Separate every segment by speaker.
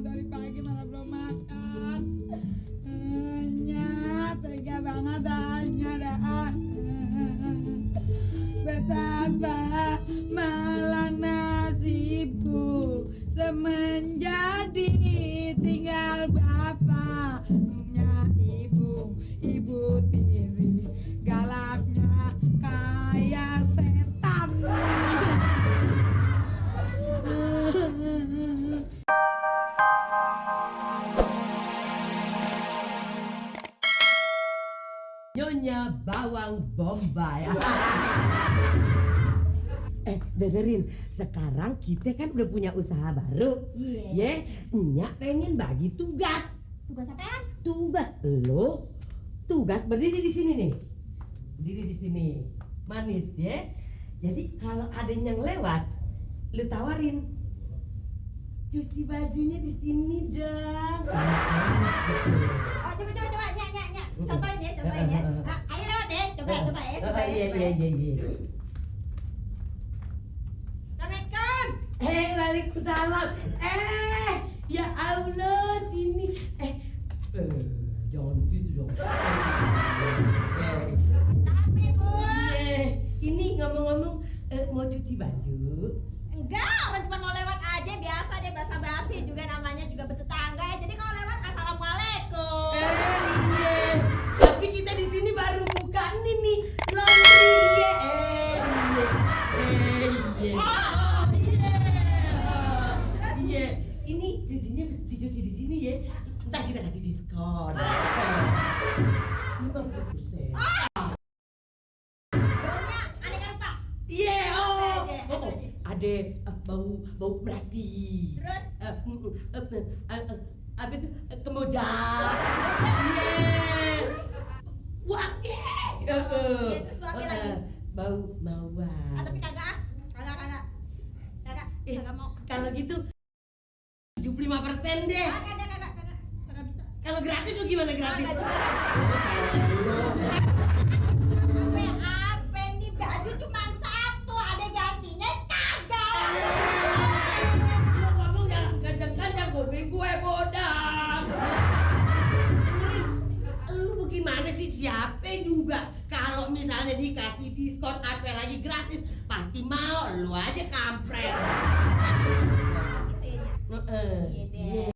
Speaker 1: Dari pagi malah belum makan. Tega banget dah. Betapa malang nasibku semenjadi tinggal bapaknya ibu tiri galaknya kayak setan.
Speaker 2: Nyonya Bawang Bombay. Dengerin, sekarang kita kan udah punya usaha baru.
Speaker 3: Iya.
Speaker 2: Nyak pengen bagi tugas.
Speaker 3: Tugas apaan?
Speaker 2: Tugas lo, tugas berdiri di sini nih. Berdiri di sini, manis ya. Jadi kalau ada yang lewat, lu tawarin. Cuci bajunya di sini dong.
Speaker 3: Oh, coba, nyak. Cobain ya. Ayo lewat deh, coba ya.
Speaker 2: Iya.
Speaker 3: Assalamualaikum.
Speaker 2: Waalaikumsalam. Ya Allah, sini. Jangan gitu dong.
Speaker 3: Tapi Bu.
Speaker 2: Ini ngomong-ngomong mau cuci baju.
Speaker 3: Enggak, orang cuma mau lewat aja, biasa deh basa-basi juga namanya juga bertetangga ya. Jadi kalau lewat assalamualaikum.
Speaker 2: Iya. Tapi kita di sini baru buka nih laundry. Iya. Ini cucinya dicuci di sini ya. Ntar kita kasih diskon. 50%.
Speaker 3: Baunya aneka rupa.
Speaker 2: Iya,
Speaker 3: Apa aja?
Speaker 2: Ada bau melati.
Speaker 3: Terus?
Speaker 2: Apa itu kemoja. Iya. Wangi.
Speaker 3: Iya, terus wangi lagi.
Speaker 2: Bau mawar.
Speaker 3: Tapi kagak mau.
Speaker 2: Kalau gitu 75% deh.
Speaker 3: Kagak bisa.
Speaker 2: Kalau gratis bagaimana gratis?
Speaker 3: Apa nih baju cuma satu, ada gantinya kagak.
Speaker 2: Lu ngomong jangan kencang-kencang, gue bodak. Dengerin, lu bagaimana sih, siapa juga kalau misalnya dikasih diskon apa lagi gratis pasti mau, lu aja kampret.
Speaker 3: Iya deh.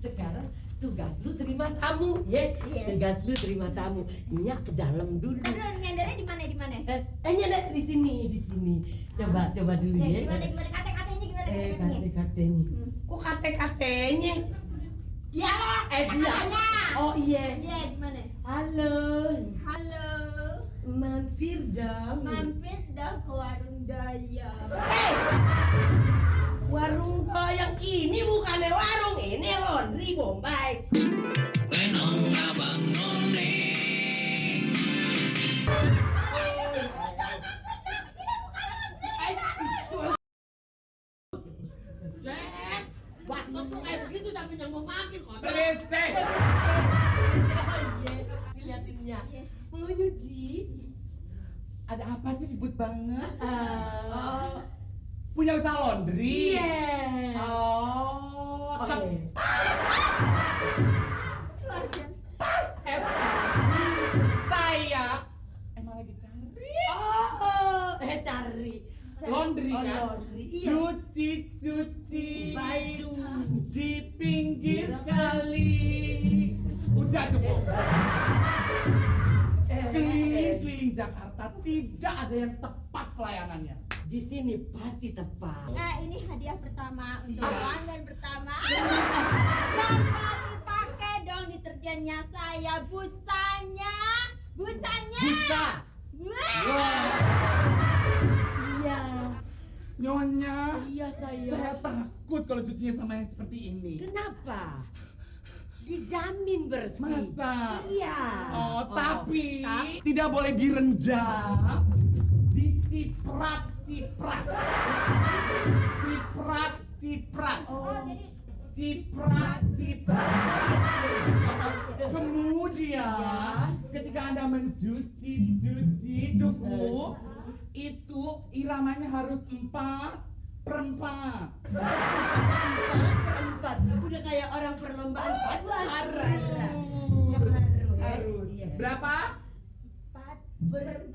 Speaker 2: Sekarang tugas lu terima tamu, ya. Tugas lu terima tamu. Nyak ke dalam dulu.
Speaker 3: Terus nyendernya di mana?
Speaker 2: Nyender di sini. Coba dulu ya.
Speaker 3: Gimana kate-katenya?
Speaker 2: Kate-katenya. Kok kate-katenya?
Speaker 3: Dialog.
Speaker 2: Dia. Oh iya.
Speaker 3: Iya, gimana?
Speaker 2: Halo.
Speaker 3: Halo.
Speaker 2: Mampir dong
Speaker 3: ke warung daya.
Speaker 2: Warung yang ini bukannya warung, ini laundry Bombay.
Speaker 4: Lenong abang none.
Speaker 2: Bakso tuh kayak begitu tapi yang mau mampir kok.
Speaker 5: Berisik.
Speaker 2: Liatinnya. Mau nyuci?
Speaker 5: Ada apa sih ribut banget? Punya usaha laundry?
Speaker 2: Iya.
Speaker 5: Oh,
Speaker 2: Oke.
Speaker 3: Luar biasa.
Speaker 5: Saya emang lagi cari
Speaker 2: Cari
Speaker 5: laundry kan?
Speaker 2: laundry. Iya.
Speaker 5: Cuci
Speaker 2: Baju
Speaker 5: di pinggir kali. Udah cukup. Keliling-keliling Jakarta tidak ada yang tepat pelayanannya.
Speaker 2: Di sini pasti tepat.
Speaker 3: Ini hadiah pertama untuk pelanggan pertama. Jangan dipakai dong deterjennya saya, busanya.
Speaker 5: Bisa.
Speaker 3: Wah.
Speaker 2: Iya.
Speaker 5: Nyonya,
Speaker 2: Iya
Speaker 5: saya takut kalau cucinya sama yang seperti ini.
Speaker 2: Kenapa? Dijamin bersih.
Speaker 5: Masa?
Speaker 2: Iya.
Speaker 5: Oh, tapi tidak boleh direndam. Diciprat. Ciprat.
Speaker 3: Oh, jadi
Speaker 5: Ciprat. Kemudian ketika Anda mencuci cukup, itu iramanya harus 4, Perempat.
Speaker 2: Perempat. Udah kayak orang perlombaan padus.
Speaker 5: Harus.
Speaker 2: Iya.
Speaker 5: Berapa?
Speaker 3: 4
Speaker 2: Berempat.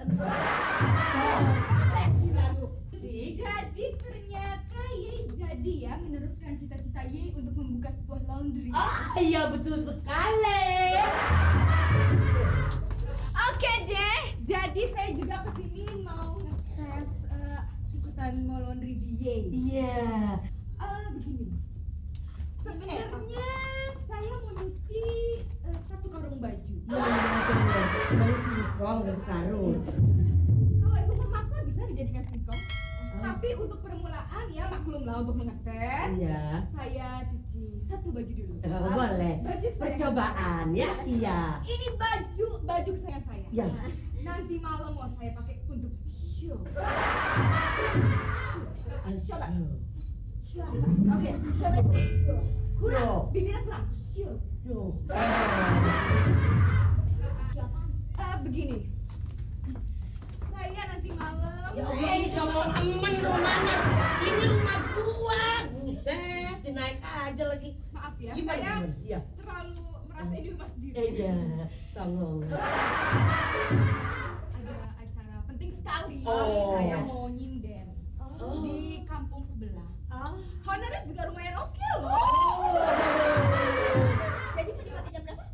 Speaker 1: Jadi ternyata Ye jadi ya meneruskan cita-cita Ye untuk membuka sebuah laundry.
Speaker 2: Ah, iya betul sekali.
Speaker 1: Oke deh, jadi saya juga kesini mau ngetes ikutan mau laundry di Ye.
Speaker 2: Iya.
Speaker 1: Begini. Sebenarnya saya mau nyuci 1 karung baju.
Speaker 2: Mau singkong dan karung.
Speaker 1: Kalau ibu memaksa bisa dijadikan singkong. Tapi untuk permulaan ya maklumlah untuk mengetes.
Speaker 2: Iya.
Speaker 1: Saya cuci 1 baju dulu.
Speaker 2: Boleh.
Speaker 1: Baju kesayangan
Speaker 2: Percobaan ya. Iya.
Speaker 1: Ini baju kesayangan saya.
Speaker 2: Ya.
Speaker 1: Nanti malam mau saya pakai untuk show. Coba. Oke, coba. Kurang,
Speaker 2: Show.
Speaker 1: bibirnya kurang. Show.
Speaker 2: Tuh.
Speaker 1: Begini. Saya nanti malam.
Speaker 2: Ya Allah, ini sama temen rumahnya. Ini rumah gua. Buset, dinaik aja lagi.
Speaker 1: Maaf ya,
Speaker 2: Gimana,
Speaker 1: saya
Speaker 2: gimana? Iya.
Speaker 1: terlalu merasa di rumah sendiri.
Speaker 2: Iya, songong.
Speaker 1: Ada acara penting sekali.
Speaker 2: Oh.
Speaker 1: Saya mau nyinden
Speaker 2: Oh.
Speaker 1: di kampung sebelah.
Speaker 3: Oh,
Speaker 1: Honornya juga lumayan oke loh.
Speaker 3: jadi mau dipakai jam berapa?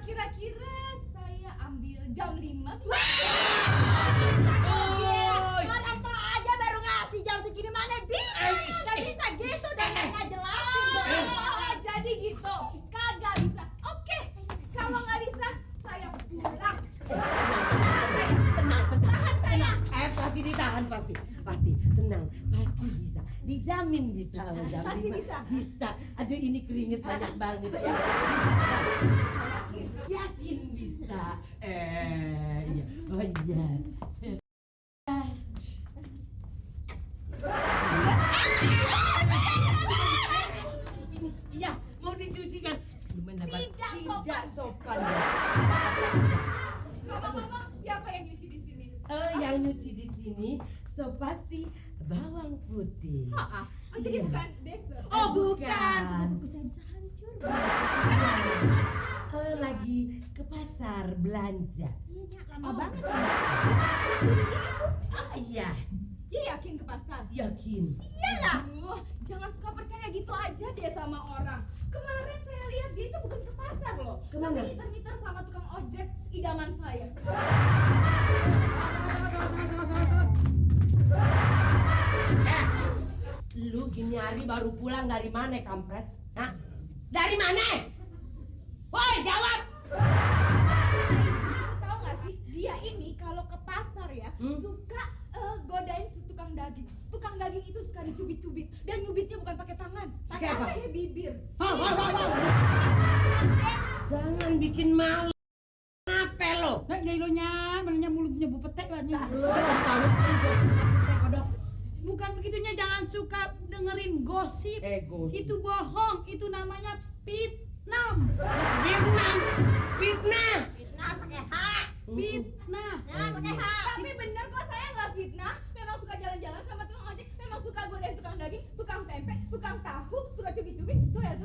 Speaker 1: Kira-kira saya ambil jam 5.
Speaker 3: Gila, nampak aja baru ngasih jam segini mana bisa? Nggak bisa gitu, udah nggak jelasin.
Speaker 1: Jadi gitu, kagak bisa. Oke, kalau nggak bisa, saya pulang.
Speaker 2: Tenang. Pasti ditahan, pasti. Tenang, pasti bisa. Dijamin bisa sama jam
Speaker 1: Pasti
Speaker 2: 5.
Speaker 1: bisa.
Speaker 2: Bisa. Aduh, ini keringet banyak banget ya. Yakin bisa. Iya. Oh iya. Iya, mau dicuci kan? Gimana, Bang? Tidak sopan.
Speaker 1: Ngomong-ngomong, siapa yang nyuci di sini?
Speaker 2: Yang nyuci di sini so pasti bawang putih.
Speaker 1: Oh, jadi
Speaker 2: Iya.
Speaker 1: bukan desa.
Speaker 2: Oh, bukan.
Speaker 3: Buku saya bisa hancur.
Speaker 2: Lagi ke pasar belanja.
Speaker 3: Iya, Nyak, lama banget.
Speaker 2: Iya,
Speaker 1: Dia yakin ke pasar.
Speaker 2: yakin.
Speaker 3: Iyalah.
Speaker 1: Aduh, jangan suka percaya gitu aja dia sama orang. Kemarin saya lihat dia itu bukan ke pasar loh.
Speaker 2: Kemana?
Speaker 1: Tapi ngiter-ngiter sama tukang ojek idaman saya.
Speaker 2: Lu gini hari baru pulang dari mana, kampret? Hah? Dari mana? Woi, jawab!
Speaker 1: Ibu tahu nggak sih, dia ini kalau ke pasar ya suka godain si tukang daging. Tukang daging itu suka dicubit-cubit dan nyubitnya bukan pakai tangan,
Speaker 2: Pakai apa?
Speaker 1: pakai bibir.
Speaker 2: Jangan bikin malu. Apa lo?
Speaker 6: Nggak jailonya, mananya mulutnya bu petek banyak. Bukan begitunya, jangan suka dengerin gosip.
Speaker 2: Gosip.
Speaker 6: Itu bohong, itu namanya fitnah.
Speaker 2: Fitnah.
Speaker 3: Fitnah pakai H.
Speaker 6: Fitnah.
Speaker 3: Nah, pakai H.
Speaker 1: Tapi bener kok, saya nggak fitnah. Memang suka jalan-jalan sama tukang ojek. Memang suka godain tukang daging, tukang tempe, tukang tahu, suka cubit-cubit. Dicoel.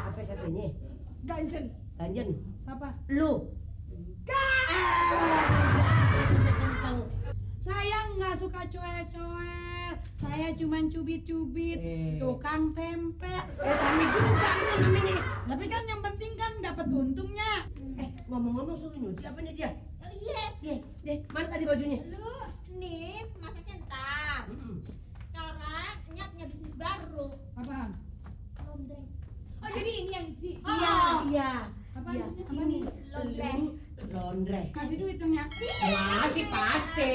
Speaker 2: Apa katanya?
Speaker 1: Ganjen.
Speaker 2: Ganjen.
Speaker 6: Siapa?
Speaker 2: Lu.
Speaker 6: Saya nggak suka coel-coel. Saya cuman cubit-cubit. Tukang tempe.
Speaker 2: Kami juga itu namanya.
Speaker 6: Tapi kan yang penting kan dapat untungnya.
Speaker 2: Ngomong-ngomong suruh nyuci apanya dia?
Speaker 3: Iya.
Speaker 2: Mana tadi bajunya?
Speaker 3: Lu nih masaknya ntar. Sekarang Nyak punya bisnis baru.
Speaker 6: Apaan?
Speaker 3: Laundry.
Speaker 1: Oh, jadi ini yang nyuci.
Speaker 2: Iya.
Speaker 6: Apaan
Speaker 2: Iya.
Speaker 6: sih? Apaan
Speaker 2: Ini
Speaker 6: sih?
Speaker 3: Laundry.
Speaker 2: Laundry.
Speaker 6: Kasih duit dong ya.
Speaker 2: Masih pasti.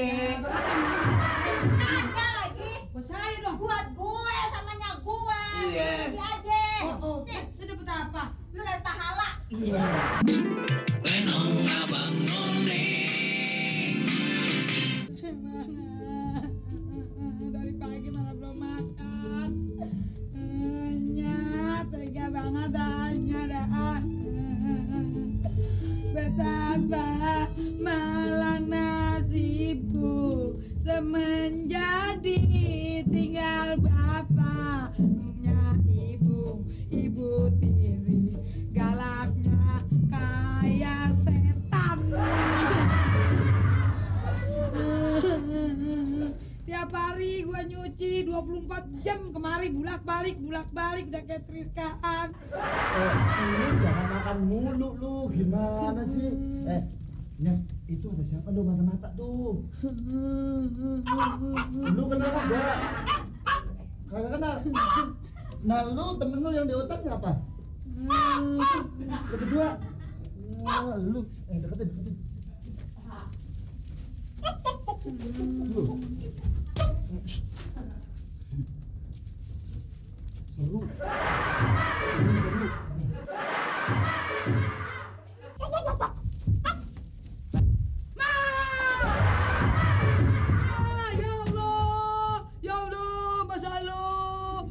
Speaker 3: Ada lagi
Speaker 6: Buat saya dong.
Speaker 3: buat gue sama Nyak gue.
Speaker 2: Iya.
Speaker 3: Kasih aja.
Speaker 2: Oh.
Speaker 3: Nih,
Speaker 6: Saya dapat apa?
Speaker 3: lu dari pahala.
Speaker 2: Iya.
Speaker 4: Lenong abang none.
Speaker 6: Dari pagi malah belum makan. Tega banget hanya dah. Betapa malang nasibku semenjak ditinggal bapaknya ibu tiri galaknya kayak setan. Tiap hari gua nyuci 24 jam kemari bulak-balik udah kayak Triskaan.
Speaker 7: Ini jangan makan mulu lu, gimana sih? Nyah, itu ada siapa lu mata-mata tuh? Lu kenal enggak? Kagak kenal. Nah lu temen lu yang di hutan siapa? Lu berdua. Lu deketin. Lu. Seru. Ini seru.
Speaker 6: Ya Allah, Mas Alo.